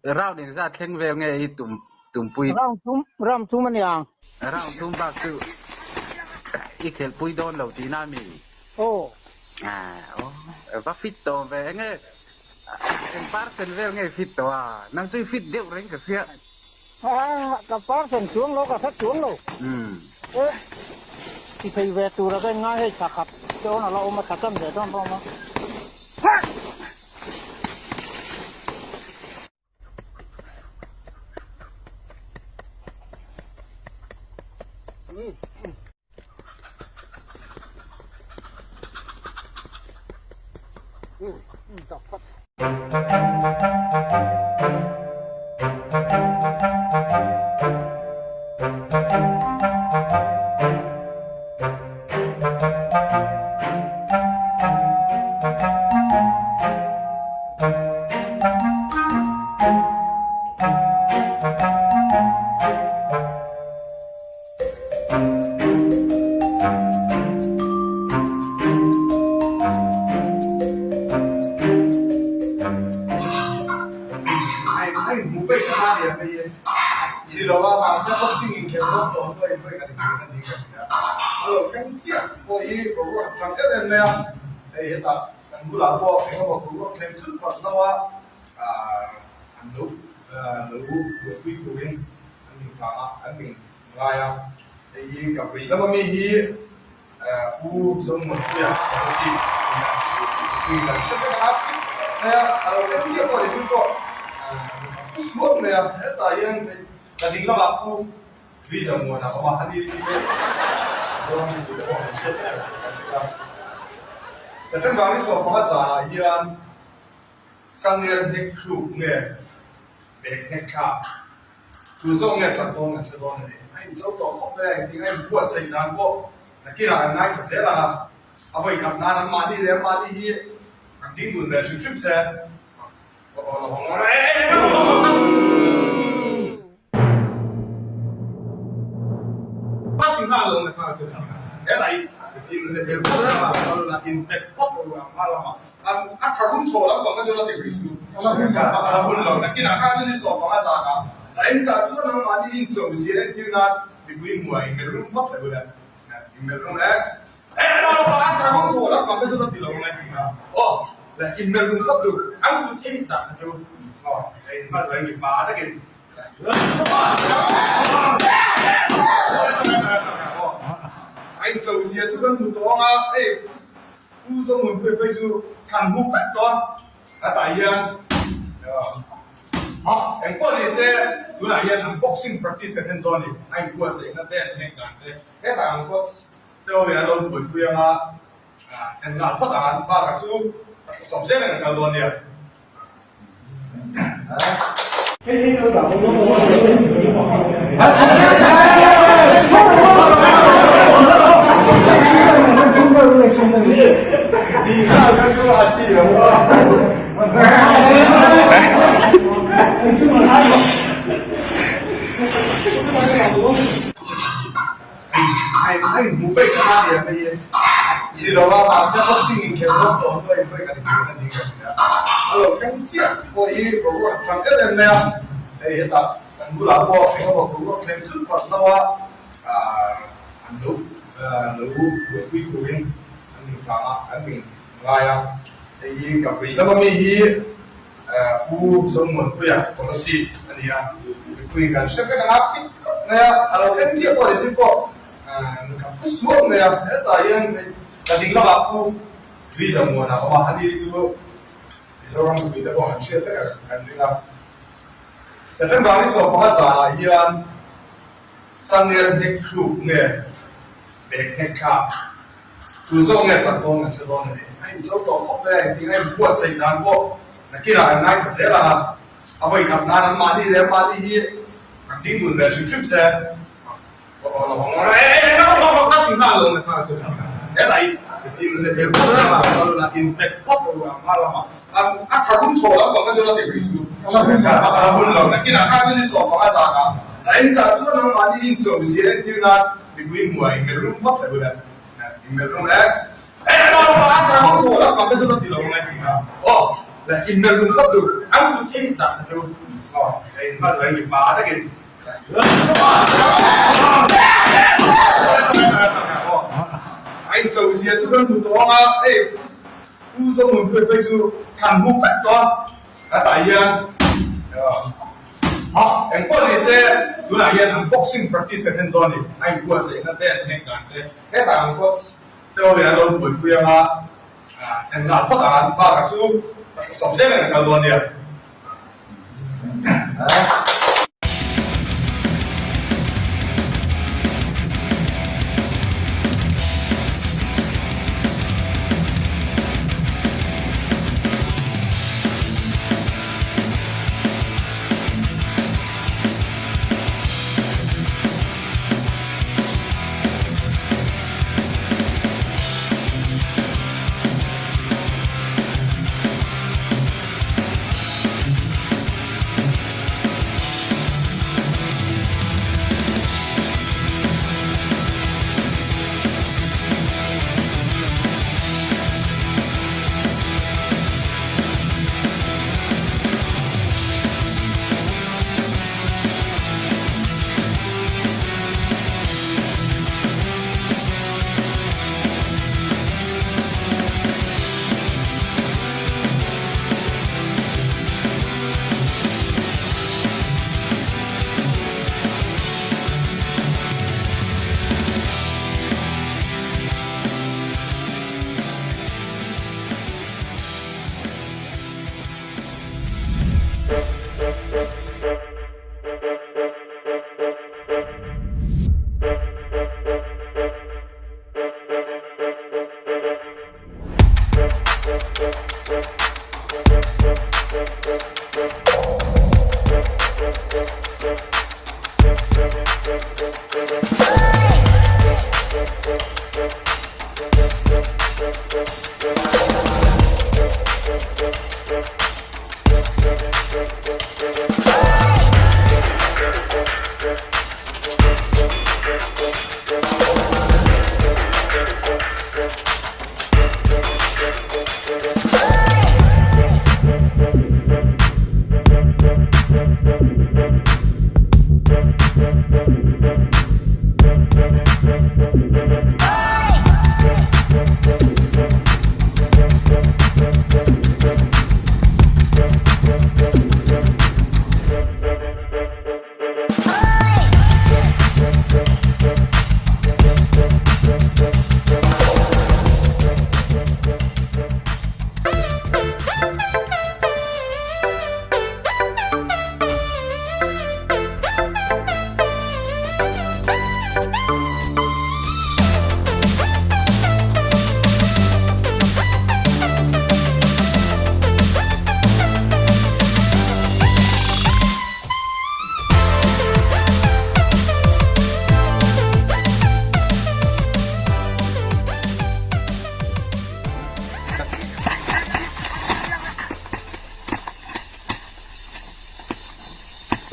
Round engzat thleng vel nge i tum tumpui? Round thum, round thum a nia. Round thum bak chu i khelhpui dawn lo tihna a mi? Aw. Aw, va fit tawh ve. Enge eng percent vel nge i fit tawh a? Nang chu i fit deuh reng ka hria. Ka percent chuang lo, ka hre chuang lo. E, ti thei ve tura ka inngai hei thla khat dawn a la awm a, thla chan ve dawn pawh a awm a. Kan bulah pawh engemaw boruak thleng thut phawt hlo a, an lo lo buaipui turin an ning vang a, an ning ngai a. Hei hi ka vui lama mi hi Pu Zomuanpuia Policy nia pui kan hre vek a, mai a, a lo thleng chiah pawh ni chu pawh ka phu suak mai a, hetah hian ka ding lamah Pu Tuizamuan a awm a, ani chu Mizoram mipui te pawh an hriat vek ang kan ti a. September ni 15 zanah hian changel hnek thluk nge bag hnek thlak tu zawk nge chak dawn kan hre dawn a ni. A incho tawh khawp mai a, engtin a inbuatsaih dan pawh nakinah kan ngaithla zel ang a, a vawikhat nan an mahni leh an mahni hi an ding dun ve hrim hrim se. A inchozia chu kan hmu tawh ang a, hei Pu Zomunpuia phei chu than huk vek tawh a, a tah hian engpawh ni se tunah hian an boxing practice kan en dawn a ni, a inbuatsaihna te an hnek dan te hetah ang coach te ho in an lo buaipui ang a, en nghal phawt ang an bakah chu chawp zel ang an kal dawn nia. Ni lo a, mahse boxing inkhelh dawn tawh ang pawhin vawi kan inhmuh na niin ka hria. A lo thleng chiah pawh hi boruak tang em em mai a, hei hetah kan bulah pawh engemaw boruak thleng thut phawt hlo a, an lo lo buaipui turin an ning vang a, an ning ngai a. Hei hi ka vui lama mi hi Pu Zomuanpuia Kolasib a ni a, mipui kan hre vek ang a, fit khawp mai a, a lo thleng chiah pawh ni chu pawh ka phu suak mai a, hetah hian ka ding lamah Pu Tuizamuana a awm a, ani chu Mizoram mipui te pawh an hriat vek ang kan ring a. September ni 15 zanah hian changel hnek thluk nge bag hnek thlak Tu zawk nge chak dawn kan hre dawn a ni. A incho tawh khawp mai a, engtin a inbuatsaih dan pawh nakinah kan ngaithla zel ang a, a vawikhat nan an mahni leh an mahni hi an ding dun ve hrim hrim se. A incho zia chu kan hmu tawh ang a, hei Pu Zomunpuia phei chu than huk vek tawh a, hetah hian engpawh ni se tunah hian an boxing practice kan en dawn a ni, a inbuatsaihna te an hnek dan te hetah an coach te ho in an lo buaipui ang a, en nghal phawt ang an bakah chu chawp zel in an kal dawn nia.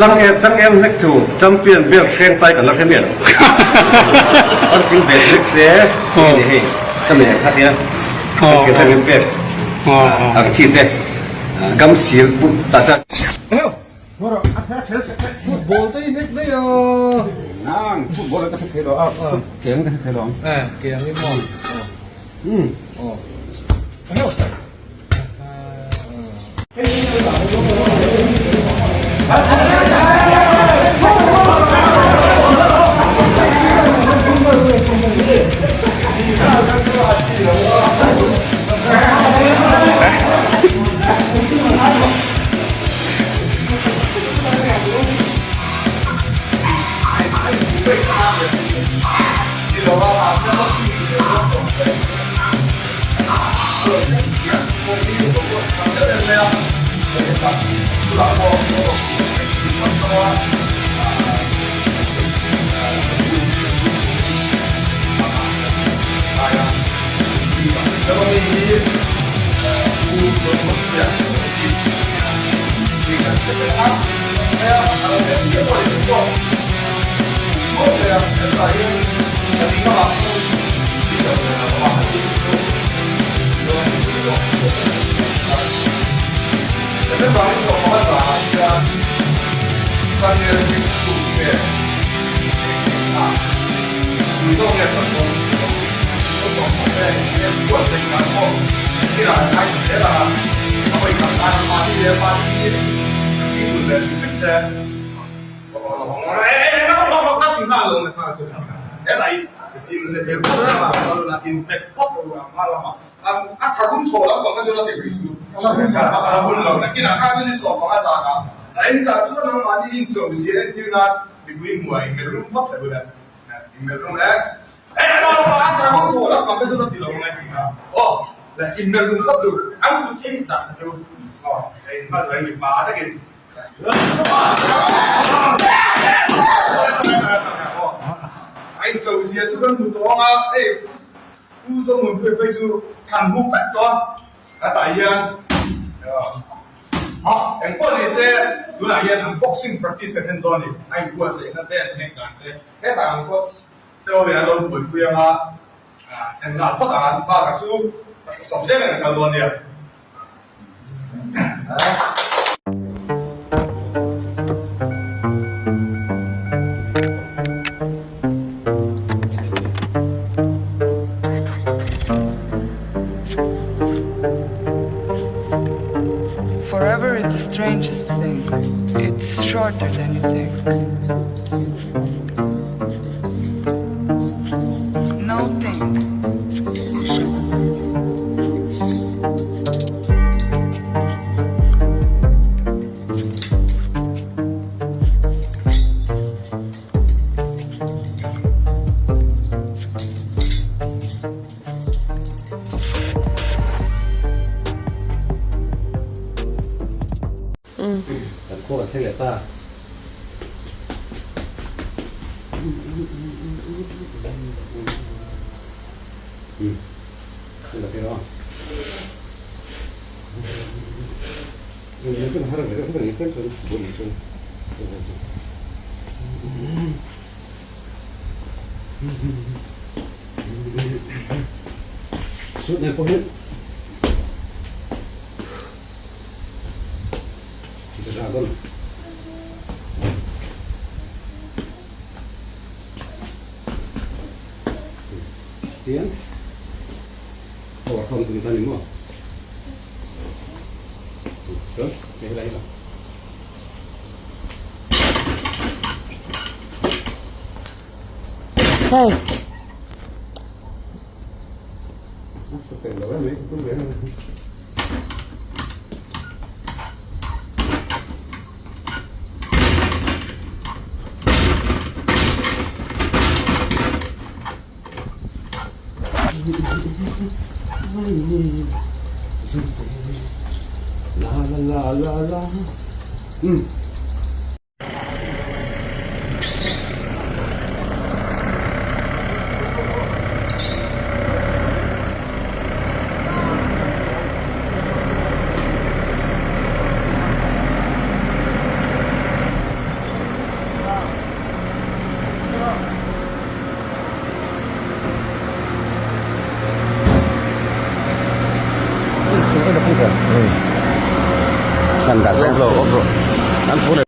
Changel changel hlek chu champion belt hreng tai kan la hre miah lo. An ching ve hlek te hei ni hei ka nei ang kha tia kan ke thang pek ang chi te gam sil put ta ta. Football te i nek daih a. Nang football ka hre thei lo a ke ang ka hre thei lo ang. Eh ke ang i maw. Aw. Changel hming chhung nge eng a tui zawk nge kan dawn lo naupang ho te in buatsaih dan pawh thil ah an ngai ta zel ang a, a vawi khat tan mahni leh mahni hi kan tih dun ve hrim hrim se. A inchozia chu kan hmu tawh ang a, hei Pu Zomunpuia phei chu than hu vek tawh a, a tah hian engpawh ni se tunah hian an boxing practice an en dawn a ni, a inbuatsaihna te an hnek dan te hetah an coach te ho in an lo buaipui ang a, en nghal phawt ang an bakah chu chawp zel in an kal dawn nia. Forever is the strangest thing. It's shorter than you think. No think. Kan khua kan thleng leh ta. Suit nen pawh hian Dragon. Tian aw a thawm tum ta ni maw chuan hei helai hi la. Hey. La la la la la. Mm. Kan dah lo, an phone